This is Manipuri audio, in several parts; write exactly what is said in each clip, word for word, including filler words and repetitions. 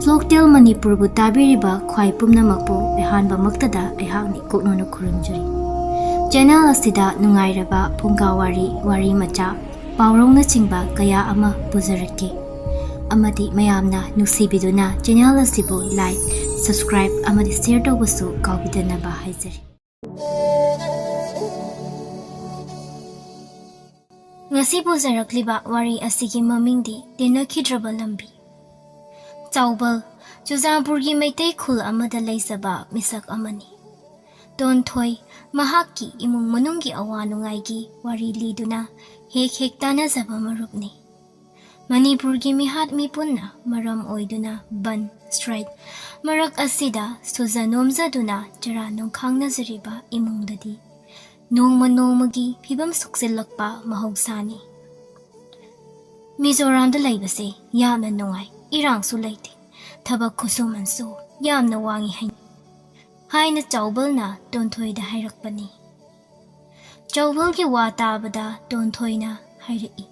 Folktale ꯃꯅꯤꯄꯨꯔꯕꯨ ꯇꯥꯕꯤꯔꯤꯕ ꯈ꯭ꯋꯥꯏ ꯄꯨꯝꯅꯃꯛꯄꯨ ꯑꯍꯥꯟꯕꯃꯛꯇꯗ ꯑꯩꯍꯥꯛꯅ ꯏꯀꯣꯛꯅꯧꯅ ꯈꯨꯔꯨꯝꯖꯔꯤ꯫ Channel ꯑꯁꯤꯗ ꯅꯨꯡꯉꯥꯏꯔꯕ ꯐꯨꯡꯒꯥ ꯋꯥꯔꯤ, ꯋꯥꯔꯤ ꯃꯆꯥ, ꯄꯥꯎꯔꯧꯅꯆꯤꯡꯕ ꯀꯌꯥ ꯑꯃ ꯄꯨꯖꯔꯛꯀꯦ꯫ ꯑꯃꯗꯤ ꯃꯌꯥꯝꯅ ꯅꯨꯡꯁꯤꯕꯤꯗꯨꯅ channel ꯑꯁꯤꯕꯨ like, subscribe ꯑꯃꯗꯤ share ꯇꯧꯕꯁꯨ ꯀꯥꯎꯕꯤꯗꯅꯕ ꯍꯥꯏꯖꯔꯤ꯫ ꯉꯁꯤ ꯄꯨꯖꯔꯛꯂꯤꯕ ꯋꯥꯔꯤ ꯑꯁꯤꯒꯤ ꯃꯃꯤꯡꯗꯤ ꯇꯤꯟꯅꯈꯤꯗ꯭ꯔꯕ ꯂꯝꯕꯤ꯫ ꯆꯥꯎꯕꯜ, ꯆꯨꯔꯆꯥꯟꯄꯨꯔꯒꯤ ꯃꯩꯇꯩ ꯈꯨꯜ ꯑꯃꯗ ꯂꯩꯖꯕ ꯃꯤꯁꯛ ꯑꯃꯅꯤ꯫ ꯇꯣꯟꯊꯣꯏ, ꯃꯍꯥꯛꯀꯤ ꯏꯃꯨꯡ ꯃꯅꯨꯡꯒꯤ ꯑꯋꯥ ꯅꯨꯡꯉꯥꯏꯒꯤ ꯋꯥꯔꯤ ꯂꯤꯗꯨꯅ ꯍꯦꯛ ꯍꯦꯛ ꯇꯥꯟꯅꯖꯕ ꯃꯔꯨꯞꯅꯤ꯫ ꯃꯅꯤꯄꯨꯔꯒꯤ ꯃꯤꯍꯥꯠ ꯃꯤꯄꯨꯟꯅ ꯃꯔꯝ ꯑꯣꯏꯗꯨꯅ ꯕꯟ, strike, ꯃꯔꯛ ꯑꯁꯤꯗ ꯁꯨꯖ ꯅꯣꯝꯖꯗꯨꯅ ꯆꯔꯥ ꯅꯣꯡꯈꯥꯡꯅꯖꯔꯤꯕ ꯏꯃꯨꯡꯗꯗꯤ ꯅꯣꯡꯃ ꯅꯣꯡꯃꯒꯤ ꯐꯤꯕꯝ ꯁꯣꯛꯆꯤꯜꯂꯛꯄ ꯃꯍꯧꯁꯥꯅꯤ꯫ ꯃꯤꯖꯣꯔꯥꯝꯗ ꯂꯩꯕꯁꯦ ꯌꯥꯝꯅ ꯅꯨꯡꯉꯥꯏ, ꯏꯔꯥꯡꯁꯨ ꯂꯩꯇꯦ, ꯊꯕꯛ ꯈꯨꯠꯁꯨꯃꯟꯁꯨ ꯌꯥꯝꯅ ꯋꯥꯡꯉꯤ ꯍꯥꯏꯅꯩ, ꯍꯥꯏꯅ ꯆꯥꯎꯕꯜꯅ ꯇꯣꯟꯊꯣꯏꯗ ꯍꯥꯏꯔꯛꯄꯅꯤ꯫ ꯆꯥꯎꯕꯜꯒꯤ ꯋꯥ ꯇꯥꯕꯗ ꯇꯣꯟꯊꯣꯏꯅ ꯍꯥꯏꯔꯛꯏ,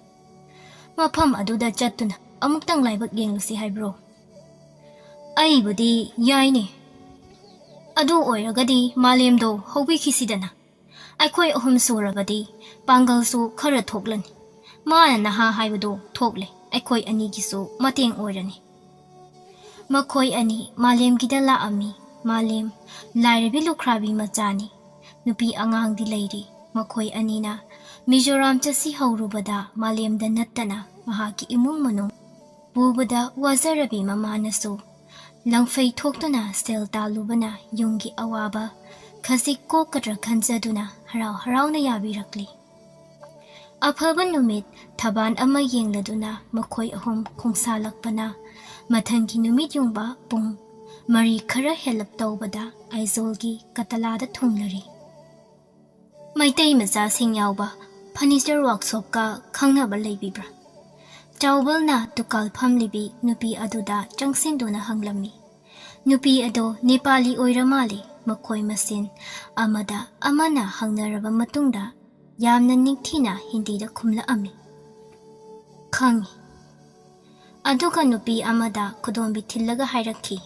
"ꯃꯐꯝ ꯑꯗꯨꯗ ꯆꯠꯇꯨꯅ ꯑꯃꯨꯛꯇꯪ ꯂꯥꯏꯕꯛ ꯌꯦꯡꯂꯨꯁꯤ ꯍꯥꯏꯕ꯭ꯔꯣ?" "ꯑꯩꯕꯨꯗꯤ ꯌꯥꯏꯅꯦ꯫ ꯑꯗꯨ ꯑꯣꯏꯔꯒꯗꯤ ꯃꯥꯂꯦꯝꯗꯣ ꯍꯧꯕꯤꯈꯤꯁꯤꯗꯅ꯫ ꯑꯩꯈꯣꯏ ꯑꯍꯨꯝ ꯁꯨꯔꯕꯗꯤ ꯄꯥꯡꯒꯜꯁꯨ ꯈꯔ ꯊꯣꯛꯂꯅꯤ꯫ ꯃꯥꯅ ꯅꯍꯥ ꯍꯥꯏꯕꯗꯣ ꯊꯣꯛꯂꯦ, ꯑꯩꯈꯣꯏ ꯑꯅꯤꯒꯤꯁꯨ ꯃꯇꯦꯡ ꯑꯣꯏꯔꯅꯤ꯫" ꯃꯈꯣꯏ ꯑꯅꯤ ꯃꯥꯂꯦꯝꯒꯤꯗ ꯂꯥꯛꯑꯝꯃꯤ꯫ ꯃꯥꯂꯦꯝ ꯂꯥꯏꯔꯕꯤ ꯂꯨꯈ꯭ꯔꯥꯕꯤ ꯃꯆꯥꯅꯤ꯫ ꯅꯨꯄꯤ ꯑꯉꯥꯡꯗꯤ ꯂꯩꯔꯤ꯫ ꯃꯈꯣꯏ ꯑꯅꯤꯅ ꯃꯤꯖꯣꯔꯥꯝ ꯆꯠꯁꯤ ꯍꯧꯔꯨꯕꯗ ꯃꯥꯂꯦꯝꯗ ꯅꯠꯇꯅ ꯃꯍꯥꯛꯀꯤ ꯏꯃꯨꯡ ꯃꯅꯨꯡ ꯄꯨꯕꯗ ꯋꯥꯖꯔꯕꯤ ꯃꯃꯥꯅꯁꯨ ꯂꯪꯐꯩ ꯊꯣꯛꯇꯨꯅ ꯁꯦꯜ ꯇꯥꯜꯂꯨꯕꯅ ꯌꯨꯝꯒꯤ ꯑꯋꯥꯕ ꯈꯖꯤꯛ ꯀꯣꯛꯀꯗ꯭ꯔꯥ ꯈꯟꯖꯗꯨꯅ ꯍꯔꯥꯎ ꯍꯔꯥꯎꯅ ꯌꯥꯕꯤꯔꯛꯂꯤ꯫ ꯑꯐꯕ ꯅꯨꯃꯤꯠ ꯊꯕꯥꯟ ꯑꯃ ꯌꯦꯡꯂꯗꯨꯅ ꯃꯈꯣꯏ ꯑꯍꯨꯝ ꯈꯣꯡꯁꯥꯜꯂꯛꯄꯅ ꯃꯊꯪꯒꯤ ꯅꯨꯃꯤꯠ ꯌꯨꯡꯕ ꯄꯨꯡ ꯃꯔꯤ ꯈꯔ ꯍꯦꯜꯂꯞ ꯇꯧꯕꯗ ꯑꯥꯏꯖꯣꯜꯒꯤ ꯀꯇꯂꯥꯗ ꯊꯨꯡꯂꯔꯦ꯫ ꯃꯩꯇꯩ ꯃꯆꯥꯁꯤꯡ ꯌꯥꯎꯕ furniture workshopꯀ ꯈꯪꯅꯕ ꯂꯩꯕꯤꯕ꯭ꯔꯥ? ꯆꯥꯎꯕꯜꯅ ꯗꯨꯀꯥꯜ ꯐꯝꯂꯤꯕꯤ ꯅꯨꯄꯤ ꯑꯗꯨꯗ ꯆꯪꯁꯤꯟꯗꯨꯅ ꯍꯪꯂꯝꯃꯤ꯫ ꯅꯨꯄꯤ ꯑꯗꯣ ꯅꯦꯄꯥꯂꯤ ꯑꯣꯏꯔ ꯃꯥꯜꯂꯦ꯫ ꯃꯈꯣꯏ ꯃꯁꯦꯟ ꯑꯃꯗ ꯑꯃꯅ ꯍꯪꯅꯔꯕ ꯃꯇꯨꯡꯗ ꯌꯥꯝꯅ ꯅꯤꯡꯊꯤꯅ ꯍꯤꯟꯗꯤꯗ ꯈꯨꯝꯂꯛꯑꯝꯃꯤ꯫ "ꯈꯪꯉꯤ꯫" ꯑꯗꯨꯒ ꯅꯨꯄꯤ ꯑꯃꯗ ꯈꯨꯗꯣꯝꯕꯤ ꯊꯤꯜꯂꯒ ꯍꯥꯏꯔꯛꯈꯤ,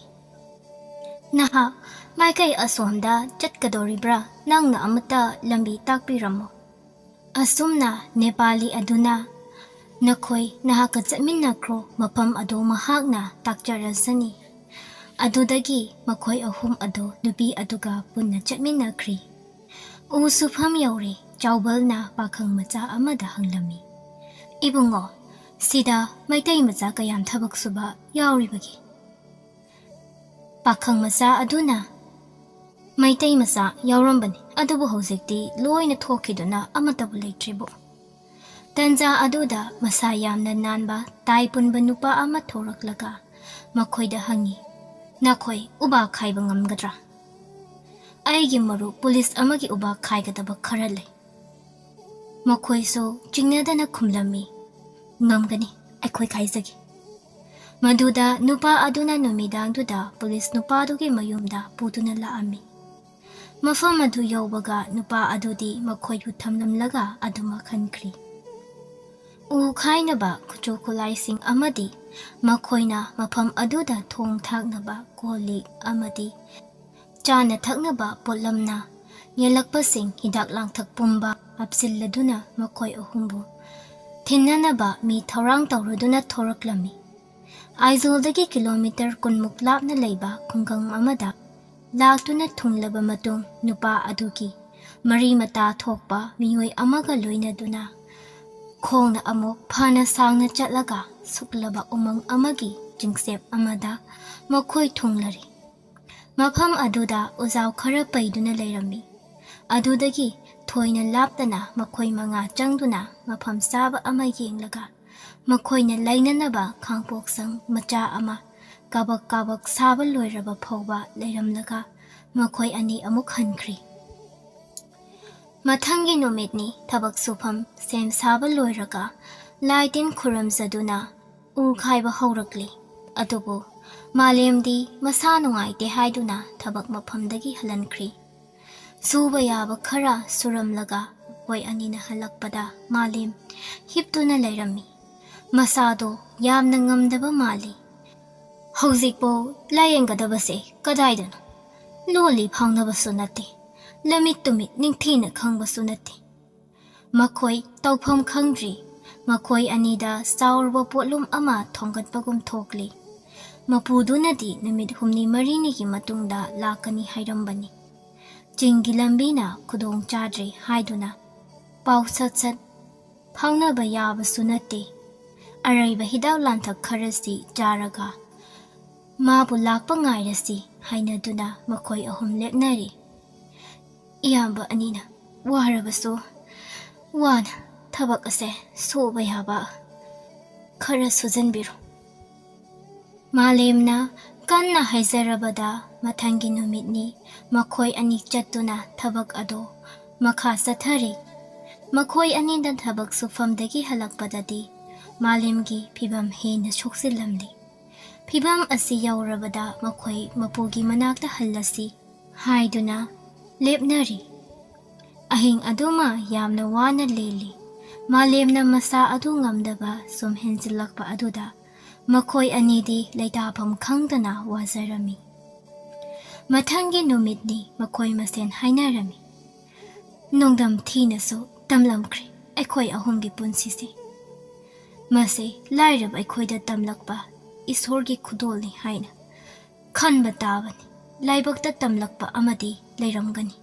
"ꯅꯍꯥꯛ ꯃꯥꯏꯀꯩ ꯑꯁꯣꯝꯗ ꯆꯠꯀꯗꯧꯔꯤꯕ꯭ꯔꯥ? ꯅꯪꯅ ꯑꯃꯠꯇ ꯂꯝꯕꯤ ꯇꯥꯛꯄꯤꯔꯝꯃꯣ꯫ ꯑꯁꯨꯝꯅ ꯅꯦꯄꯥꯂꯤ ꯑꯗꯨꯅ, "ꯅꯈꯣꯏ ꯅꯍꯥꯛꯀ ꯆꯠꯃꯤꯟꯅꯈ꯭ꯔꯣ, ꯃꯐꯝ ꯑꯗꯨ ꯃꯍꯥꯛꯅ ꯇꯥꯛꯆꯔꯁꯅꯤ"꯫ ꯑꯗꯨꯗꯒꯤ ꯃꯈꯣꯏ ꯑꯍꯨꯝ ꯑꯗꯨ ꯅꯨꯄꯤ ꯑꯗꯨꯒ ꯄꯨꯟꯅ ꯆꯠꯃꯤꯟꯅꯈ꯭ꯔꯤ꯫ ꯎ ꯁꯨꯐꯝ ꯌꯧꯔꯦ꯫ ꯆꯥꯎꯕꯜꯅ ꯄꯥꯈꯪ ꯃꯆꯥ ꯑꯃꯗ ꯍꯪꯂꯝꯃꯤ, "ꯏꯕꯨꯡꯉꯣ, ꯁꯤꯗ ꯃꯩꯇꯩ ꯃꯆꯥ ꯀꯌꯥꯝ ꯊꯕꯛ ꯁꯨꯕ ꯌꯥꯎꯔꯤꯕꯒꯦ?" ꯄꯥꯈꯪ ꯃꯆꯥ ꯑꯗꯨꯅ, "ꯃꯩꯇꯩ ꯃꯆꯥ ꯌꯥꯎꯔꯝꯕꯅꯤ, ꯑꯗꯨꯕꯨ ꯍꯧꯖꯤꯛꯇꯤ ꯂꯣꯏꯅ ꯊꯣꯛꯈꯤꯗꯨꯅ ꯑꯃꯠꯇꯕꯨ ꯂꯩꯇ꯭ꯔꯤꯕꯨ"꯫ ꯇꯟꯖꯥ ꯑꯗꯨꯗ ꯃꯁꯥ ꯌꯥꯝꯅ ꯅꯥꯟꯕ ꯇꯥꯏ ꯄꯨꯟꯕ ꯅꯨꯄꯥ ꯑꯃ ꯊꯣꯔꯛꯂꯒ ꯃꯈꯣꯏꯗ ꯍꯪꯉꯤ, "ꯅꯈꯣꯏ ꯎꯕꯥꯛ ꯈꯥꯏꯕ ꯉꯝꯒꯗ꯭ꯔꯥ?" "ꯑꯩꯒꯤ ꯃꯔꯨꯞ ꯄꯨꯂꯤꯁ ꯑꯃꯒꯤ ꯎꯕꯥꯛ ꯈꯥꯏꯒꯗꯕ ꯈꯔ ꯂꯩ"꯫ ꯃꯈꯣꯏꯁꯨ ꯆꯤꯡꯅꯗꯅ ꯈꯨꯝꯂꯝꯃꯤ, "ꯉꯝꯒꯅꯤ, ꯑꯩꯈꯣꯏ ꯈꯥꯏꯖꯒꯦ"꯫ ꯃꯗꯨꯗ ꯅꯨꯄꯥ ꯑꯗꯨꯅ ꯅꯨꯃꯤꯗꯥꯡꯗꯨꯗ ꯄꯨꯂꯤꯁ ꯅꯨꯄꯥꯗꯨꯒꯤ ꯃꯌꯨꯝꯗ ꯄꯨꯗꯨꯅ ꯂꯥꯛꯑꯝꯃꯤ꯫ ꯃꯐꯝ ꯑꯗꯨ ꯌꯧꯕꯒ ꯅꯨꯄꯥ ꯑꯗꯨꯗꯤ ꯃꯈꯣꯏꯕꯨ ꯊꯝꯂꯝꯂꯒ ꯑꯗꯨꯃꯛ ꯍꯟꯈ꯭ꯔꯤ꯫ ꯎ ꯈꯥꯏꯅꯕ ꯈꯨꯠꯁꯨ ꯈꯨꯠꯂꯥꯏꯁꯤꯡ ꯑꯃꯗꯤ ꯃꯈꯣꯏꯅ ꯃꯐꯝ ꯑꯗꯨꯗ ꯊꯣꯡ ꯊꯥꯛꯅꯕ ꯀꯣꯜ ꯂꯤꯛ ꯑꯃꯗꯤ ꯆꯥꯅ ꯊꯛꯅꯕ ꯄꯣꯠꯂꯝꯅ ꯌꯦꯜꯂꯛꯄꯁꯤꯡ ꯍꯤꯗꯥꯛ ꯂꯥꯡꯊꯛ ꯄꯨꯝꯕ ꯍꯥꯞꯆꯤꯜꯂꯗꯨꯅ ꯃꯈꯣꯏ ꯑꯍꯨꯝꯕꯨ ꯊꯤꯟꯅꯅꯕ ꯃꯤ ꯊꯧꯔꯥꯡ ꯇꯧꯔꯗꯨꯅ ꯊꯣꯔꯛꯂꯝꯃꯤ꯫ ꯑꯥꯏꯖꯣꯜꯗꯒꯤ ꯀꯤꯂꯣꯃꯤꯇꯔ ꯀꯨꯟꯃꯨꯛ ꯂꯥꯞꯅ ꯂꯩꯕ ꯈꯨꯡꯒꯪ ꯑꯃꯗ ꯂꯥꯛꯇꯨꯅ ꯊꯨꯡꯂꯕ ꯃꯇꯨꯡ, ꯅꯨꯄꯥ ꯑꯗꯨꯒꯤ ꯃꯔꯤ ꯃꯇꯥ ꯊꯣꯛꯄ ꯃꯤꯑꯣꯏ ꯑꯃꯒ ꯂꯣꯏꯅꯗꯨꯅ ꯈꯣꯡꯅ ꯑꯃꯨꯛ ꯐꯅ ꯁꯥꯡꯅ ꯆꯠꯂꯒ ꯁꯨꯛꯂꯕ ꯎꯃꯪ ꯑꯃꯒꯤ ꯆꯤꯡꯆꯦꯞ ꯑꯃꯗ ꯃꯈꯣꯏ ꯊꯨꯡꯂꯔꯤ꯫ ꯃꯐꯝ ꯑꯗꯨꯗ ꯎꯖꯥꯎ ꯈꯔ ꯄꯩꯗꯨꯅ ꯂꯩꯔꯝꯃꯤ꯫ ꯑꯗꯨꯗꯒꯤ ꯊꯣꯏꯅ ꯂꯥꯞꯇꯅ ꯃꯈꯣꯏ ꯃꯉꯥ ꯆꯪꯗꯨꯅ ꯃꯐꯝ ꯆꯥꯕ ꯑꯃ ꯌꯦꯡꯂꯒ ꯃꯈꯣꯏꯅ ꯂꯩꯅꯅꯕ ꯈꯥꯡꯄꯣꯛꯁꯪ ꯃꯆꯥ ꯑꯃ ꯀꯥꯕꯛ ꯀꯥꯕꯛ ꯁꯥꯕ ꯂꯣꯏꯔꯕ ꯐꯥꯎꯕ ꯂꯩꯔꯝꯂꯒ ꯃꯈꯣꯏ ꯑꯅꯤ ꯑꯃꯨꯛ ꯍꯟꯈ꯭ꯔꯤ꯫ ꯃꯊꯪꯒꯤ ꯅꯨꯃꯤꯠꯅꯤ꯫ ꯊꯕꯛ ꯁꯨꯐꯝ ꯁꯦꯝ ꯁꯥꯕ ꯂꯣꯏꯔꯒ ꯂꯥꯏ ꯇꯤꯟ ꯈꯨꯔꯨꯝꯖꯗꯨꯅ ꯎ ꯈꯥꯏꯕ ꯍꯧꯔꯛꯂꯤ꯫ ꯑꯗꯨꯕꯨ ꯃꯥꯂꯦꯝꯗꯤ ꯃꯁꯥ ꯅꯨꯡꯉꯥꯏꯇꯦ ꯍꯥꯏꯗꯨꯅ ꯊꯕꯛ ꯃꯐꯝꯗꯒꯤ ꯍꯜꯍꯟꯈ꯭ꯔꯤ꯫ ꯁꯨꯕ ꯌꯥꯕ ꯈꯔ ꯁꯨꯔꯝꯂꯒ ꯃꯈꯣꯏ ꯑꯅꯤꯅ ꯍꯜꯂꯛꯄꯗ ꯃꯥꯂꯦꯝ ꯍꯤꯞꯇꯨꯅ ꯂꯩꯔꯝꯃꯤ꯫ ꯃꯁꯥꯗꯣ ꯌꯥꯝꯅ ꯉꯝꯗꯕ ꯃꯥꯜꯂꯤ꯫ ꯍꯧꯖꯤꯛꯄꯨ ꯂꯥꯌꯦꯡꯒꯗꯕꯁꯦ ꯀꯗꯥꯏꯗꯅꯣ? ꯂꯣꯜꯂꯤ ꯐꯥꯎꯅꯕꯁꯨ ꯅꯠꯇꯦ, ꯂꯃꯤꯠ ꯇꯨꯃꯤꯠ ꯅꯤꯡꯊꯤꯅ ꯈꯪꯕꯁꯨ ꯅꯠꯇꯦ꯫ ꯃꯈꯣꯏ ꯇꯧꯐꯝ ꯈꯪꯗ꯭ꯔꯤ꯫ ꯃꯈꯣꯏ ꯑꯅꯤꯗ ꯆꯥꯎꯔꯕ ꯄꯣꯠꯂꯨꯝ ꯑꯃ ꯊꯣꯡꯒꯠꯄꯒꯨꯝ ꯊꯣꯛꯂꯤ꯫ ꯃꯄꯨꯗꯨꯅꯗꯤ ꯅꯨꯃꯤꯠ ꯍꯨꯝꯅꯤ ꯃꯔꯤꯅꯤꯒꯤ ꯃꯇꯨꯡꯗ ꯂꯥꯛꯀꯅꯤ ꯍꯥꯏꯔꯝꯕꯅꯤ꯫ ꯆꯤꯡꯒꯤ ꯂꯝꯕꯤꯅ ꯈꯨꯗꯣꯡ ꯆꯥꯗ꯭ꯔꯦ ꯍꯥꯏꯗꯨꯅ ꯄꯥꯎ ꯁꯠ ꯁꯠ ꯐꯥꯎꯅꯕ ꯌꯥꯕꯁꯨ ꯅꯠꯇꯦ꯫ ꯑꯔꯩꯕ ꯍꯤꯗꯥꯛ ꯂꯥꯡꯊꯛ ꯈꯔꯁꯤ ꯆꯥꯔꯒ ꯃꯥꯕꯨ ꯂꯥꯛꯄ ꯉꯥꯏꯔꯁꯤ ꯍꯥꯏꯅꯗꯨꯅ ꯃꯈꯣꯏ ꯑꯍꯨꯝ ꯂꯦꯞꯅꯔꯤ꯫ ꯏꯌꯥꯝꯕ ꯑꯅꯤꯅ ꯋꯥꯔꯕꯁꯨ ꯋꯥꯅ ꯊꯕꯛ ꯑꯁꯦ ꯁꯨꯕ ꯌꯥꯕ ꯈꯔ ꯁꯨꯖꯟꯕꯤꯔꯣ꯫ ꯃꯥꯂꯦꯝꯅ ꯀꯟꯅ ꯍꯥꯏꯖꯔꯕꯗ ꯃꯊꯪꯒꯤ ꯅꯨꯃꯤꯠꯅꯤ ꯃꯈꯣꯏ ꯑꯅꯤ ꯆꯠꯇꯨꯅ ꯊꯕꯛ ꯑꯗꯨ ꯃꯈꯥ ꯆꯠꯊꯔꯤ꯫ ꯃꯈꯣꯏ ꯑꯅꯤꯅ ꯊꯕꯛ ꯁꯨꯐꯝꯗꯒꯤ ꯍꯜꯂꯛꯄꯗꯗꯤ ꯃꯥꯂꯦꯝꯒꯤ ꯐꯤꯕꯝ ꯍꯦꯟꯅ ꯁꯣꯛꯆꯤꯜꯂꯝꯂꯤ꯫ ꯐꯤꯕꯝ ꯑꯁꯤ ꯌꯧꯔꯕꯗ ꯃꯈꯣꯏ ꯃꯄꯨꯒꯤ ꯃꯅꯥꯛꯇ ꯍꯜꯂꯁꯤ ꯍꯥꯏꯗꯨꯅ ꯂꯦꯞꯅꯔꯤ꯫ ꯑꯍꯤꯡ ꯑꯗꯨꯃ ꯌꯥꯝꯅ ꯋꯥꯅ ꯂꯦꯜꯂꯤ꯫ ꯃꯥꯂꯦꯝꯅ ꯃꯁꯥ ꯑꯗꯨ ꯉꯝꯗꯕ ꯁꯨꯝ ꯍꯦꯟꯖꯤꯜꯂꯛꯄ ꯑꯗꯨꯗ ꯃꯈꯣꯏ ꯑꯅꯤꯗꯤ ꯂꯩꯇꯥꯐꯝ ꯈꯪꯗꯅ ꯋꯥꯖꯔꯝꯃꯤ꯫ ꯃꯊꯪꯒꯤ ꯅꯨꯃꯤꯠꯅꯤ ꯃꯈꯣꯏ ꯃꯁꯦꯟ ꯍꯥꯏꯅꯔꯝꯃꯤ꯫ ꯅꯣꯡꯗꯝ ꯊꯤꯅꯁꯨ ꯇꯝꯂꯝꯈ꯭ꯔꯦ ꯑꯩꯈꯣꯏ ꯑꯍꯨꯝꯒꯤ ꯄꯨꯟꯁꯤꯁꯦ꯫ ꯃꯁꯤ ꯂꯥꯏꯔꯕ ꯑꯩꯈꯣꯏꯗ ꯇꯝꯂꯛꯄ ꯏꯁꯣꯔꯒꯤ ꯈꯨꯗꯣꯜꯅꯤ ꯍꯥꯏꯅ ꯈꯟꯕ ꯇꯥꯕꯅꯤ꯫ ꯂꯥꯏꯕꯛꯇ ꯇꯝꯂꯛꯄ ꯑꯃꯗꯤ ꯂꯩꯔꯝꯒꯅꯤ꯫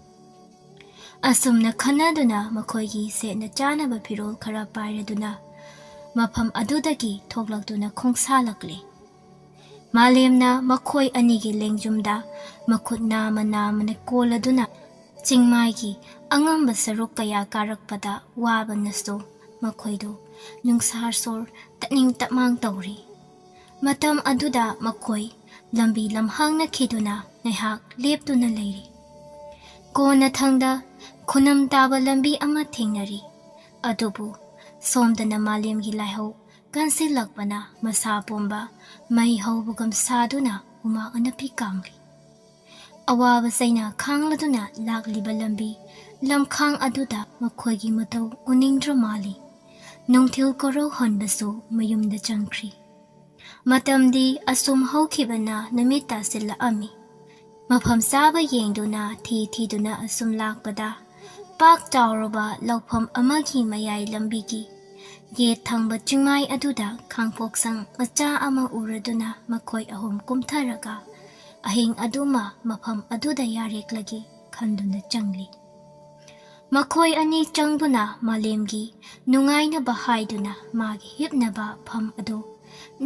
ꯑꯁꯨꯝꯅ ꯈꯟꯅꯗꯨꯅ ꯃꯈꯣꯏꯒꯤ ꯁꯦꯠꯅ ꯆꯥꯅꯕ ꯐꯤꯔꯣꯜ ꯈꯔ ꯄꯥꯏꯔꯗꯨꯅ ꯃꯐꯝ ꯑꯗꯨꯗꯒꯤ ꯊꯣꯛꯂꯛꯇꯨꯅ ꯈꯣꯡꯁꯥꯜꯂꯛꯂꯤ꯫ ꯃꯥꯂꯦꯝꯅ ꯃꯈꯣꯏ ꯑꯅꯤꯒꯤ ꯂꯦꯡꯖꯨꯝꯗ ꯃꯈꯨꯠ ꯅꯥꯝꯃ ꯅꯥꯝꯃꯅ ꯀꯣꯜꯂꯗꯨꯅ ꯆꯤꯡꯃꯥꯏꯒꯤ ꯑꯉꯝꯕ ꯁꯔꯨꯛ ꯀꯌꯥ ꯀꯥꯔꯛꯄꯗ ꯋꯥꯕꯅꯁꯨ ꯃꯈꯣꯏꯗꯨ ꯅꯨꯡꯁꯥ ꯁꯣꯔ ꯇꯠꯅꯤꯡ ꯇꯞꯃꯥꯡ ꯇꯧꯔꯤ꯫ ꯃꯇꯝ ꯑꯗꯨꯗ ꯃꯈꯣꯏ ꯂꯝꯕꯤ ꯂꯝꯍꯥꯡꯅꯈꯤꯗꯨꯅ ꯉꯥꯏꯍꯥꯛ ꯂꯦꯞꯇꯨꯅ ꯂꯩꯔꯤ꯫ ꯀꯣꯟꯅꯊꯪꯗ ꯈꯨꯅꯝ ꯇꯥꯕ ꯂꯝꯕꯤ ꯑꯃ ꯊꯦꯡꯅꯔꯤ꯫ ꯑꯗꯨꯕꯨ ꯁꯣꯝꯗꯅ ꯃꯥꯂꯦꯝꯒꯤ ꯂꯥꯏꯍꯧ ꯀꯟꯁꯤꯜꯂꯛꯄꯅ ꯃꯁꯥ ꯄꯨꯝꯕ ꯃꯩ ꯍꯧꯕꯒꯨꯝ ꯁꯥꯗꯨꯅ ꯍꯨꯃꯥꯡ ꯑꯅꯞꯄꯤ ꯀꯥꯡꯂꯤ꯫ ꯑꯋꯥꯕ ꯆꯩꯅꯥ ꯈꯥꯡꯂꯗꯨꯅ ꯂꯥꯛꯂꯤꯕ ꯂꯝꯕꯤ ꯂꯝꯈꯥꯡ ꯑꯗꯨꯗ ꯃꯈꯣꯏꯒꯤ ꯃꯇꯧ ꯎꯅꯤꯡꯗ꯭ꯔ ꯃꯥꯜꯂꯤ꯫ ꯅꯨꯡꯊꯤꯜ ꯀꯣꯔꯧ ꯍꯣꯟꯕꯁꯨ ꯃꯌꯨꯝꯗ ꯆꯪꯈ꯭ꯔꯤ꯫ ꯃꯇꯝꯗꯤ ꯑꯁꯨꯝ ꯍꯧꯈꯤꯕꯅ ꯅꯨꯃꯤꯠ ꯇꯥꯁꯤꯜꯂꯛꯑꯝꯃꯤ꯫ ꯃꯐꯝ ꯆꯥꯕ ꯌꯦꯡꯗꯨꯅ ꯊꯤ ꯊꯤꯗꯨꯅ ꯑꯁꯨꯝ ꯂꯥꯛꯄꯗ, ꯄꯥꯛ ꯆꯥꯎꯔꯕ ꯂꯧꯐꯝ ꯑꯃꯒꯤ ꯃꯌꯥꯏ ꯂꯝꯕꯤꯒꯤ ꯌꯦꯠ ꯊꯪꯕ ꯆꯤꯡꯃꯥꯏ ꯑꯗꯨꯗ ꯈꯥꯡꯄꯣꯛꯁꯪ ꯃꯆꯥ ꯑꯃ ꯎꯔꯗꯨꯅ ꯃꯈꯣꯏ ꯑꯍꯨꯝ ꯀꯨꯝꯊꯔꯒ ꯑꯍꯤꯡ ꯑꯗꯨꯃ ꯃꯐꯝ ꯑꯗꯨꯗ ꯌꯥꯔꯦꯛꯂꯒꯦ ꯈꯟꯗꯨꯅ ꯆꯪꯂꯤ꯫ ꯃꯈꯣꯏ ꯑꯅꯤ ꯆꯪꯗꯨꯅ ꯃꯥꯂꯦꯝꯒꯤ ꯅꯨꯡꯉꯥꯏꯅꯕ ꯍꯥꯏꯗꯨꯅ ꯃꯥꯒꯤ ꯍꯤꯞꯅꯕ ꯐꯝ ꯑꯗꯨ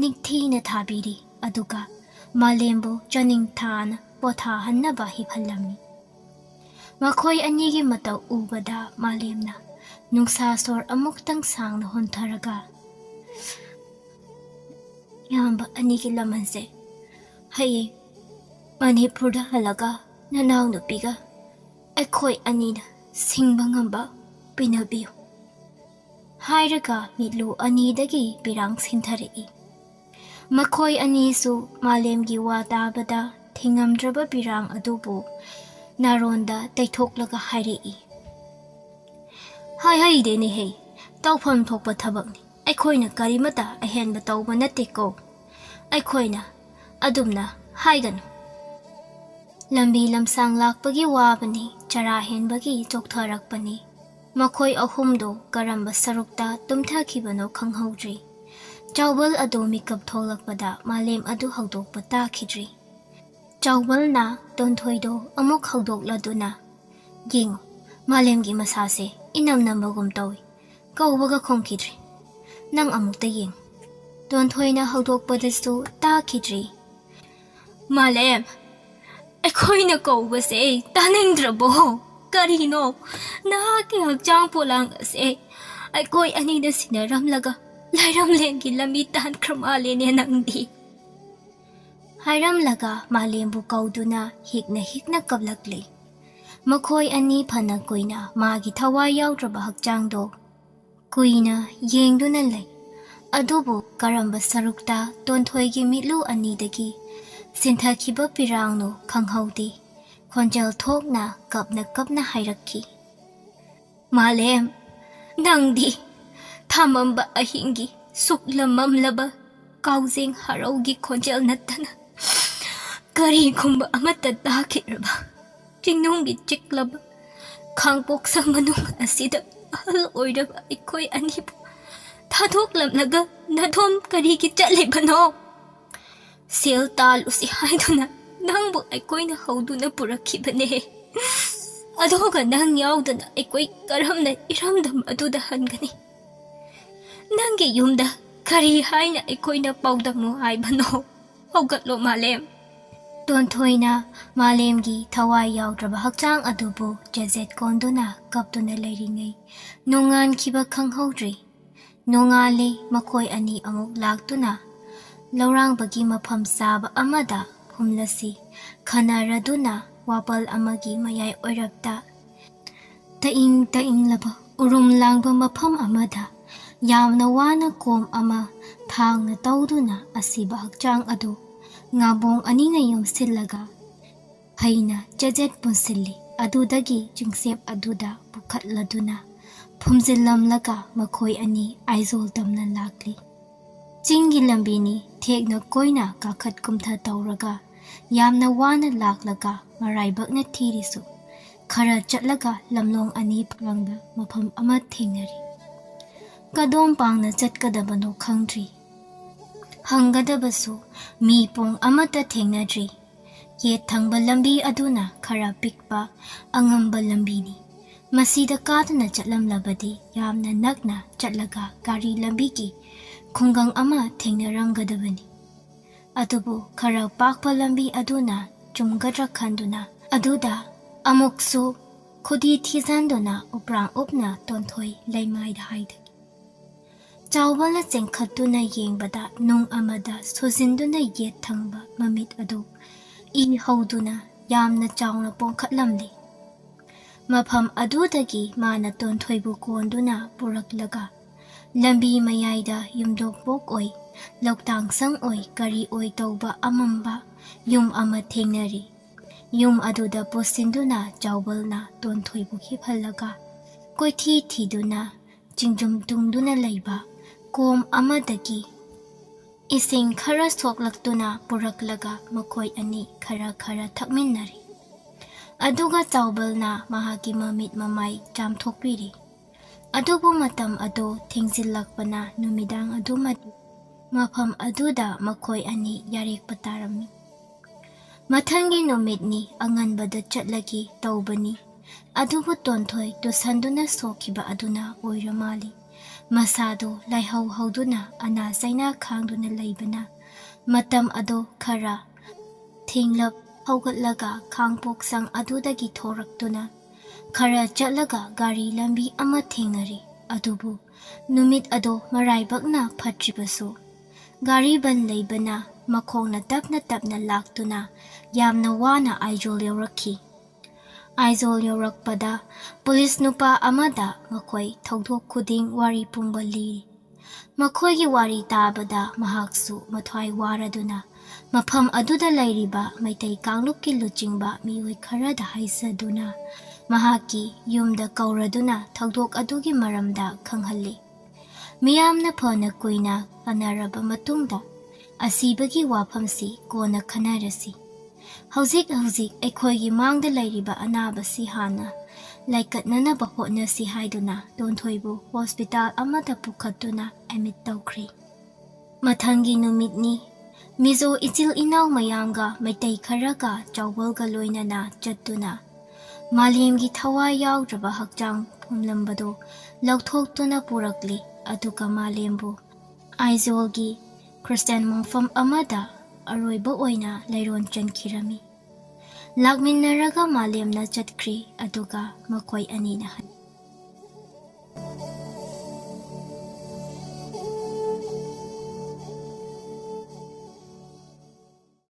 ꯅꯤꯡꯊꯤꯅ ꯊꯥꯕꯤꯔꯤ, ꯑꯗꯨꯒ ꯃꯥꯂꯦꯝꯕꯨ ꯆꯥꯅꯤꯡ ꯊꯥꯅ ꯄꯣꯊꯥꯍꯟꯅꯕ ꯍꯤꯞꯍꯜꯂꯝꯃꯤ꯫ ꯃꯈꯣꯏ ꯑꯅꯤꯒꯤ ꯃꯇꯧ ꯎꯕꯗ ꯃꯥꯂꯦꯝꯅ ꯅꯨꯡꯁꯥ ꯁꯣꯔ ꯑꯃꯨꯛꯇꯪ ꯁꯥꯡꯅ ꯍꯣꯟꯊꯔꯒ, "ꯏꯌꯥꯝꯕ ꯑꯅꯤꯒꯤ ꯂꯃꯟꯁꯦ ꯍꯌꯦꯡ ꯃꯅꯤꯄꯨꯔꯗ ꯍꯜꯂꯒ ꯅꯅꯥꯎꯅꯨꯄꯤꯒ ꯑꯩꯈꯣꯏ ꯑꯅꯤꯅ ꯁꯤꯡꯕ ꯉꯝꯕ ꯄꯤꯅꯕꯤꯌꯨ" ꯍꯥꯏꯔꯒ ꯃꯤꯠꯂꯨ ꯑꯅꯤꯗꯒꯤ ꯄꯤꯔꯥꯡ ꯁꯤꯟꯊꯔꯛꯏ꯫ ꯃꯈꯣꯏ ꯑꯅꯤꯁꯨ ꯃꯥꯂꯦꯝꯒꯤ ꯋꯥ ꯇꯥꯕꯗ ꯊꯤꯡꯉꯝꯗ꯭ꯔꯕ ꯄꯤꯔꯥꯡ ꯑꯗꯨꯕꯨ ꯅꯥꯔꯣꯟꯗ ꯇꯩꯊꯣꯛꯂꯒ ꯍꯥꯏꯔꯛꯏ, "ꯍꯥꯏ ꯍꯩꯗꯦꯅꯦꯍꯦ, ꯇꯧꯐꯝ ꯊꯣꯛꯄ ꯊꯕꯛꯅꯤ꯫ ꯑꯩꯈꯣꯏꯅ ꯀꯔꯤꯃꯇ ꯑꯍꯦꯟꯕ ꯇꯧꯕ ꯅꯠꯇꯦꯀꯣ꯫ ꯑꯩꯈꯣꯏꯅ ꯑꯗꯨꯝꯅ ꯍꯥꯏꯒꯅꯨ꯫ ꯂꯝꯕꯤ ꯂꯝꯁꯥꯡ ꯂꯥꯛꯄꯒꯤ ꯋꯥꯕꯅꯤ, ꯆꯔꯥ ꯍꯦꯟꯕꯒꯤ ꯆꯣꯛꯊꯔꯛꯄꯅꯤ"꯫ ꯃꯈꯣꯏ ꯑꯍꯨꯝꯗꯨ ꯀꯔꯝꯕ ꯁꯔꯨꯛꯇ ꯇꯨꯝꯊꯈꯤꯕꯅꯣ ꯈꯪꯍꯧꯗ꯭ꯔꯤ꯫ ꯆꯥꯎꯕꯜ ꯑꯗꯨ ꯃꯤꯀꯞ ꯊꯣꯛꯂꯛꯄꯗ ꯃꯥꯂꯦꯝ ꯑꯗꯨ ꯍꯧꯗꯣꯛꯄ ꯇꯥꯈꯤꯗ꯭ꯔꯤ꯫ ꯆꯥꯎꯕꯜꯅ ꯇꯣꯟꯊꯣꯏꯗꯨ ꯑꯃꯨꯛ ꯍꯧꯗꯣꯛꯂꯗꯨꯅ, "ꯌꯦꯡꯉꯨ, ꯃꯥꯂꯦꯝꯒꯤ ꯃꯁꯥꯁꯦ ꯏꯅꯝ ꯅꯝꯕꯒꯨꯝ ꯇꯧꯏ꯫ ꯀꯧꯕꯒ ꯈꯨꯝꯈꯤꯗ꯭ꯔꯤ꯫ ꯅꯪ ꯑꯃꯨꯛꯇ ꯌꯦꯡꯉꯨ"꯫ ꯇꯣꯟꯊꯣꯏꯅ ꯍꯧꯗꯣꯛꯄꯗꯁꯨ ꯇꯥꯈꯤꯗ꯭ꯔꯤ꯫ "ꯃꯥꯂꯦꯝ, ꯑꯩꯈꯣꯏꯅ ꯀꯧꯕꯁꯦ ꯇꯥꯅꯤꯡꯗ꯭ꯔꯕꯣ? ꯀꯔꯤꯅꯣ? ꯅꯍꯥꯛꯀꯤ ꯍꯛꯆꯥꯡ ꯄꯣꯂꯥꯡ ꯑꯁꯦ ꯑꯩꯈꯣꯏ ꯑꯅꯤꯗ ꯁꯤꯟꯅꯔꯝꯂꯒ ꯂꯥꯏꯔꯝꯂꯦꯟꯒꯤ ꯂꯝꯕꯤ ꯇꯥꯟꯈ꯭ꯔ ꯃꯥꯜꯂꯦꯅꯦ ꯅꯪꯗꯤ"꯫ ꯍꯥꯏꯔꯝꯂꯒ ꯃꯥꯂꯦꯝꯕꯨ ꯀꯧꯗꯨꯅ ꯍꯤꯛꯅ ꯍꯤꯛꯅ ꯀꯞꯂꯛꯂꯤ꯫ ꯃꯈꯣꯏ ꯑꯅꯤ ꯐꯅ ꯀꯨꯏꯅ ꯃꯥꯒꯤ ꯊꯋꯥꯏ ꯌꯥꯎꯗ꯭ꯔꯕ ꯍꯛꯆꯥꯡꯗꯣ ꯀꯨꯏꯅ ꯌꯦꯡꯗꯨꯅ ꯂꯩ꯫ ꯑꯗꯨꯕꯨ ꯀꯔꯝꯕ ꯁꯔꯨꯛꯇ ꯇꯣꯟꯊꯣꯏꯒꯤ ꯃꯤꯠꯂꯨ ꯑꯅꯤꯗꯒꯤ ꯁꯤꯟꯊꯈꯤꯕ ꯄꯤꯔꯥꯡꯅꯣ ꯈꯪꯍꯧꯗꯦ꯫ ꯈꯣꯟꯖꯦꯜ ꯊꯣꯛꯅ ꯀꯞꯅ ꯀꯞꯅ ꯍꯥꯏꯔꯛꯈꯤ, "ꯃꯥꯂꯦꯝ, ꯅꯪꯗꯤ ꯊꯃꯝꯕ ꯑꯍꯤꯡꯒꯤ ꯁꯨꯛꯂꯝꯃꯝꯂꯕ ꯀꯥꯎꯖꯦꯡ ꯍꯔꯥꯎꯒꯤ ꯈꯣꯟꯖꯦꯜ ꯅꯠꯇꯅ ꯀꯔꯤꯒꯨꯝꯕ ꯑꯃꯠꯇ ꯇꯥꯈꯤꯗ꯭ꯔꯕ ꯆꯤꯡꯅꯨꯡꯒꯤ ꯆꯤꯛꯂꯕ ꯈꯥꯡꯄꯣꯛꯁꯪ ꯃꯅꯨꯡ ꯑꯁꯤꯗ ꯑꯍꯜ ꯑꯣꯏꯔꯕ ꯑꯩꯈꯣꯏ ꯑꯅꯤꯕꯨ ꯊꯥꯗꯣꯛꯂꯝꯂꯒ ꯅꯊꯣꯝ ꯀꯔꯤꯒꯤ ꯆꯠꯂꯤꯕꯅꯣ? ꯁꯦꯜ ꯇꯥꯜꯂꯨꯁꯤ ꯍꯥꯏꯗꯨꯅ ꯅꯪꯕꯨ ꯑꯩꯈꯣꯏꯅ ꯍꯧꯗꯨꯅ ꯄꯨꯔꯛꯈꯤꯕꯅꯦ꯫ ꯑꯗꯨꯒ ꯅꯪ ꯌꯥꯎꯗꯅ ꯑꯩꯈꯣꯏ ꯀꯔꯝꯅ ꯏꯔꯝꯗꯝ ꯑꯗꯨꯗ ꯍꯟꯒꯅꯤ? ꯅꯪꯒꯤ ꯌꯨꯝꯗ ꯀꯔꯤ ꯍꯥꯏꯅ ꯑꯩꯈꯣꯏꯅ ꯄꯥꯎꯗꯝꯃꯨ ꯍꯥꯏꯕꯅꯣ? ꯍꯧꯒꯠꯂꯣ, ꯃꯥꯂꯦꯝ꯫ ꯇꯣꯟꯊꯣꯏꯅ ꯃꯥꯂꯦꯝꯒꯤ ꯊꯋꯥꯏ ꯌꯥꯎꯗ꯭ꯔꯕ ꯍꯛꯆꯥꯡ ꯑꯗꯨꯕꯨ ꯆꯦꯖꯦꯠ ꯀꯣꯟꯗꯨꯅ ꯀꯞꯇꯨꯅ ꯂꯩꯔꯤꯉꯩ ꯅꯣꯡꯉꯥꯟꯈꯤꯕ ꯈꯪꯍꯧꯗ꯭ꯔꯤ꯫ ꯅꯣꯡꯉꯥꯜꯂꯦ, ꯃꯈꯣꯏ ꯑꯅꯤ ꯑꯃꯨꯛ ꯂꯥꯛꯇꯨꯅ ꯂꯧꯔꯥꯡꯕꯒꯤ ꯃꯐꯝ ꯆꯥꯕ ꯑꯃꯗ ꯐꯨꯝꯂꯁꯤ ꯈꯟꯅꯔꯗꯨꯅ ꯋꯥꯄꯜ ꯑꯃꯒꯤ ꯃꯌꯥꯏ ꯑꯣꯏꯔꯞꯇ ꯇꯛꯏꯪ ꯇꯛꯏꯪꯂꯕ ꯎꯔꯨꯝ ꯂꯥꯡꯕ ꯃꯐꯝ ꯑꯃꯗ ꯌꯥꯝꯅ ꯋꯥꯅ ꯀꯣꯝ ꯑꯃ ꯊꯥꯡꯅ ꯇꯧꯗꯨꯅ ꯑꯁꯤꯕ ꯍꯛꯆꯥꯡ ꯑꯗꯨ ꯉꯥꯕꯣꯡ ꯑꯅꯤꯅ ꯌꯣꯝꯁꯤꯜꯂꯒ ꯐꯩꯅ ꯆꯦꯖꯦꯠ ꯄꯨꯟꯁꯤꯜꯂꯤ꯫ ꯑꯗꯨꯗꯒꯤ ꯆꯤꯡꯁꯦꯞ ꯑꯗꯨꯗ ꯄꯨꯈꯠꯂꯗꯨꯅ ꯐꯨꯝꯖꯤꯜꯂꯝꯂꯒ ꯃꯈꯣꯏ ꯑꯅꯤ ꯑꯥꯏꯖꯣꯜ ꯇꯝꯅ ꯂꯥꯛꯂꯤ꯫ ꯆꯤꯡꯒꯤ ꯂꯝꯕꯤꯅꯤ, ꯊꯦꯛꯅ ꯀꯣꯏꯅ ꯀꯥꯈꯠ ꯀꯨꯝꯊ ꯇꯧꯔꯒ ꯌꯥꯝꯅ ꯋꯥꯅ ꯂꯥꯛꯂꯒ ꯃꯔꯥꯏꯕꯛꯅ ꯊꯤꯔꯤꯁꯨ ꯈꯔ ꯆꯠꯂꯒ ꯂꯝꯂꯣꯡ ꯑꯅꯤ ꯐꯥꯡꯕ ꯃꯐꯝ ꯑꯃ ꯊꯦꯡꯅꯔꯤ꯫ ꯀꯗꯣꯝ ꯄꯥꯡꯅ ꯆꯠꯀꯗꯕꯅꯣ ꯈꯪꯗ꯭ꯔꯤ꯫ ꯍꯪꯒꯗꯕꯁꯨ ꯃꯤ ꯄꯣꯡ ꯑꯃꯠꯇ ꯊꯦꯡꯅꯗ꯭ꯔꯤ꯫ ꯌꯦꯠ ꯊꯪꯕ ꯂꯝꯕꯤ ꯑꯗꯨꯅ ꯈꯔ ꯄꯤꯛꯄ ꯑꯉꯝꯕ ꯂꯝꯕꯤꯅꯤ꯫ ꯃꯁꯤꯗ ꯀꯥꯗꯨꯅ ꯆꯠꯂꯝꯂꯕꯗꯤ ꯌꯥꯝꯅ ꯅꯛꯅ ꯆꯠꯂꯒ ꯒꯥꯔꯤ ꯂꯝꯕꯤꯒꯤ ꯈꯨꯡꯒꯪ ꯑꯃ ꯊꯦꯡꯅꯔꯝꯒꯗꯕꯅꯤ꯫ ꯑꯗꯨꯕꯨ ꯈꯔ ꯄꯥꯛꯄ ꯂꯝꯕꯤ ꯑꯗꯨꯅ ꯆꯨꯝꯒꯗ꯭ꯔꯥ ꯈꯟꯗꯨꯅ ꯑꯗꯨꯗ ꯑꯃꯨꯛꯁꯨ ꯈꯨꯗꯤ ꯊꯤꯖꯤꯟꯗꯨꯅ ꯎꯄ꯭ꯔꯥꯡ ꯎꯞꯅ ꯇꯣꯟꯊꯣꯏ ꯂꯩꯃꯥꯏꯗ ꯍꯥꯏꯊꯈꯤ꯫ ꯆꯥꯎꯕꯅ ꯆꯦꯟꯈꯠꯇꯨꯅ ꯌꯦꯡꯕꯗ ꯅꯨꯡ ꯑꯃꯗ ꯁꯨꯖꯤꯟꯗꯨꯅ ꯌꯦꯠ ꯊꯪꯕ ꯃꯃꯤꯠ ꯑꯗꯨ ꯏ ꯍꯧꯗꯨꯅ ꯌꯥꯝꯅ ꯆꯥꯎꯅ ꯄꯣꯡꯈꯠꯂꯝꯂꯦ꯫ ꯃꯐꯝ ꯑꯗꯨꯗꯒꯤ ꯃꯥꯅ ꯇꯣꯟꯊꯣꯏꯕꯨ ꯀꯣꯟꯗꯨꯅ ꯄꯨꯔꯛꯂꯒ ꯂꯝꯕꯤ ꯃꯌꯥꯏꯗ ꯌꯨꯝꯗꯣꯡꯄꯣꯛ ꯑꯣꯏ, ꯂꯧꯇꯥꯡ ꯁꯪ ꯑꯣꯏ, ꯀꯔꯤ ꯑꯣꯏ ꯇꯧꯕ ꯑꯃꯝꯕ ꯌꯨꯝ ꯑꯃ ꯊꯦꯡꯅꯔꯤ꯫ ꯌꯨꯝ ꯑꯗꯨꯗ ꯄꯨꯁꯤꯟꯗꯨꯅ ꯆꯥꯎꯕꯜꯅ ꯇꯣꯟꯊꯣꯏꯕꯨ ꯍꯤꯞꯍꯜꯂꯒ ꯀꯣꯏꯊꯤ ꯊꯤꯗꯨꯅ ꯆꯤꯡꯖꯨꯝ ꯇꯨꯡꯗꯨꯅ ꯂꯩꯕ ꯀꯣꯝ ꯑꯃꯗꯒꯤ ꯏꯁꯤꯡ ꯈꯔ ꯁꯣꯛꯂꯛꯇꯨꯅ ꯄꯨꯔꯛꯂꯒ ꯃꯈꯣꯏ ꯑꯅꯤ ꯈꯔ ꯈꯔ ꯊꯛꯃꯤꯟꯅꯔꯦ꯫ ꯑꯗꯨꯒ ꯆꯥꯎꯕꯜꯅ ꯃꯍꯥꯛꯀꯤ ꯃꯃꯤꯠ ꯃꯃꯥꯏ ꯆꯥꯝꯊꯣꯛꯄꯤꯔꯦ꯫ ꯑꯗꯨꯕꯨ ꯃꯇꯝ ꯑꯗꯨ ꯊꯦꯡꯖꯤꯜꯂꯛꯄꯅ ꯅꯨꯃꯤꯗꯥꯡ ꯑꯗꯨꯃꯗꯤ ꯃꯐꯝ ꯑꯗꯨꯗ ꯃꯈꯣꯏ ꯑꯅꯤ ꯌꯥꯔꯦꯛꯄ ꯇꯥꯔꯝꯃꯤ꯫ ꯃꯊꯪꯒꯤ ꯅꯨꯃꯤꯠꯅꯤ, ꯑꯉꯟꯕꯗ ꯆꯠꯂꯒꯦ ꯇꯧꯕꯅꯤ, ꯑꯗꯨꯕꯨ ꯇꯣꯟꯊꯣꯏ ꯇꯨꯁꯟꯗꯨꯅ ꯁꯣꯛꯈꯤꯕ ꯑꯗꯨꯅ ꯑꯣꯏꯔ ꯃꯥꯜꯂꯤ꯫ ꯃꯁꯥꯗꯨ ꯂꯥꯏꯍꯧ ꯍꯧꯗꯨꯅ ꯑꯅꯥ ꯆꯩꯅꯥ ꯈꯥꯡꯗꯨꯅ ꯂꯩꯕꯅ ꯃꯇꯝ ꯑꯗꯨ ꯈꯔ ꯊꯦꯡꯂꯞ ꯍꯧꯒꯠꯂꯒ ꯈꯥꯡꯄꯣꯛꯁꯪ ꯑꯗꯨꯗꯒꯤ ꯊꯣꯔꯛꯇꯨꯅ ꯈꯔ ꯆꯠꯂꯒ ꯒꯥꯔꯤ ꯂꯝꯕꯤ ꯑꯃ ꯊꯦꯡꯅꯔꯦ꯫ ꯑꯗꯨꯕꯨ ꯅꯨꯃꯤꯠ ꯑꯗꯨ ꯃꯔꯥꯏꯕꯛꯅ ꯐꯠꯇ꯭ꯔꯤꯕꯁꯨ ꯒꯥꯔꯤ ꯕꯟ ꯂꯩꯕꯅ ꯃꯈꯣꯡꯅ ꯇꯞꯅ ꯇꯞꯅ ꯂꯥꯛꯇꯨꯅ ꯌꯥꯝꯅ ꯋꯥꯅ ꯑꯥꯏꯖꯣꯜ ꯌꯧꯔꯛꯈꯤ꯫ ꯑꯥꯏꯖꯣꯜ ꯌꯧꯔꯛꯄꯗ ꯄꯨꯂꯤꯁ ꯅꯨꯄꯥ ꯑꯃꯗ ꯃꯈꯣꯏ ꯊꯧꯗꯣꯛ ꯈꯨꯗꯤꯡ ꯋꯥꯔꯤ ꯄꯨꯝꯕ ꯂꯤꯔꯤ꯫ ꯃꯈꯣꯏꯒꯤ ꯋꯥꯔꯤ ꯇꯥꯕꯗ ꯃꯍꯥꯛꯁꯨ ꯃꯊ꯭ꯋꯥꯏ ꯋꯥꯔꯗꯨꯅ ꯃꯐꯝ ꯑꯗꯨꯗ ꯂꯩꯔꯤꯕ ꯃꯩꯇꯩ ꯀꯥꯡꯂꯨꯞꯀꯤ ꯂꯨꯆꯤꯡꯕ ꯃꯤꯑꯣꯏ ꯈꯔꯗ ꯍꯥꯏꯖꯗꯨꯅ ꯃꯍꯥꯛꯀꯤ ꯌꯨꯝꯗ ꯀꯧꯔꯗꯨꯅ ꯊꯧꯗꯣꯛ ꯑꯗꯨꯒꯤ ꯃꯔꯝꯗ ꯈꯪꯍꯜꯂꯤ꯫ ꯃꯤꯌꯥꯝꯅ ꯐꯅ ꯀꯨꯏꯅ ꯈꯟꯅꯔꯕ ꯃꯇꯨꯡꯗ ꯑꯁꯤꯕꯒꯤ ꯋꯥꯐꯝꯁꯤ ꯀꯣꯟꯅ ꯈꯟꯅꯔꯁꯤ꯫ ꯍꯧꯖꯤꯛ ꯍꯧꯖꯤꯛ ꯑꯩꯈꯣꯏꯒꯤ ꯃꯥꯡꯗ ꯂꯩꯔꯤꯕ ꯑꯅꯥꯕꯁꯤ ꯍꯥꯟꯅ ꯂꯥꯏꯀꯠꯅꯅꯕ ꯍꯣꯠꯅꯁꯤ ꯍꯥꯏꯗꯨꯅ ꯇꯣꯟꯊꯣꯏꯕꯨ ꯍꯣꯁꯄꯤꯇꯥꯜ ꯑꯃꯗ ꯄꯨꯈꯠꯇꯨꯅ ꯑꯦꯗꯃꯤꯠ ꯇꯧꯈ꯭ꯔꯤ꯫ ꯃꯊꯪꯒꯤ ꯅꯨꯃꯤꯠꯅꯤ꯫ ꯃꯤꯖꯣ ꯏꯆꯤꯜ ꯏꯅꯥꯎ ꯃꯌꯥꯝꯒ ꯃꯩꯇꯩ ꯈꯔꯒ ꯆꯥꯎꯕꯜꯒ ꯂꯣꯏꯅꯅ ꯆꯠꯇꯨꯅ ꯃꯥꯂꯦꯝꯒꯤ ꯊꯋꯥꯏ ꯌꯥꯎꯗ꯭ꯔꯕ ꯍꯛꯆꯥꯡ ꯐꯨꯝꯂꯝꯕꯗꯨ ꯂꯧꯊꯣꯛꯇꯨꯅ ꯄꯨꯔꯛꯂꯤ꯫ ꯑꯗꯨꯒ ꯃꯥꯂꯦꯝꯕꯨ ꯑꯥꯏꯖꯣꯜꯒꯤ ꯈ꯭ꯔꯤꯁꯇꯤꯌꯥꯟ ꯃꯣꯡꯐꯝ ꯑꯃꯗ ꯑꯔꯣꯏꯕ ꯑꯣꯏꯅ ꯂꯩꯔꯣꯟ ꯆꯟꯈꯤꯔꯝꯃꯤ꯫ ꯂꯥꯛꯃꯤꯟꯅꯔꯒ ꯃꯥꯂꯦꯝꯅ ꯆꯠꯈ꯭ꯔꯤ꯫ ꯑꯗꯨꯒ ꯃꯈꯣꯏ ꯑꯅꯤꯅ ꯍꯟ-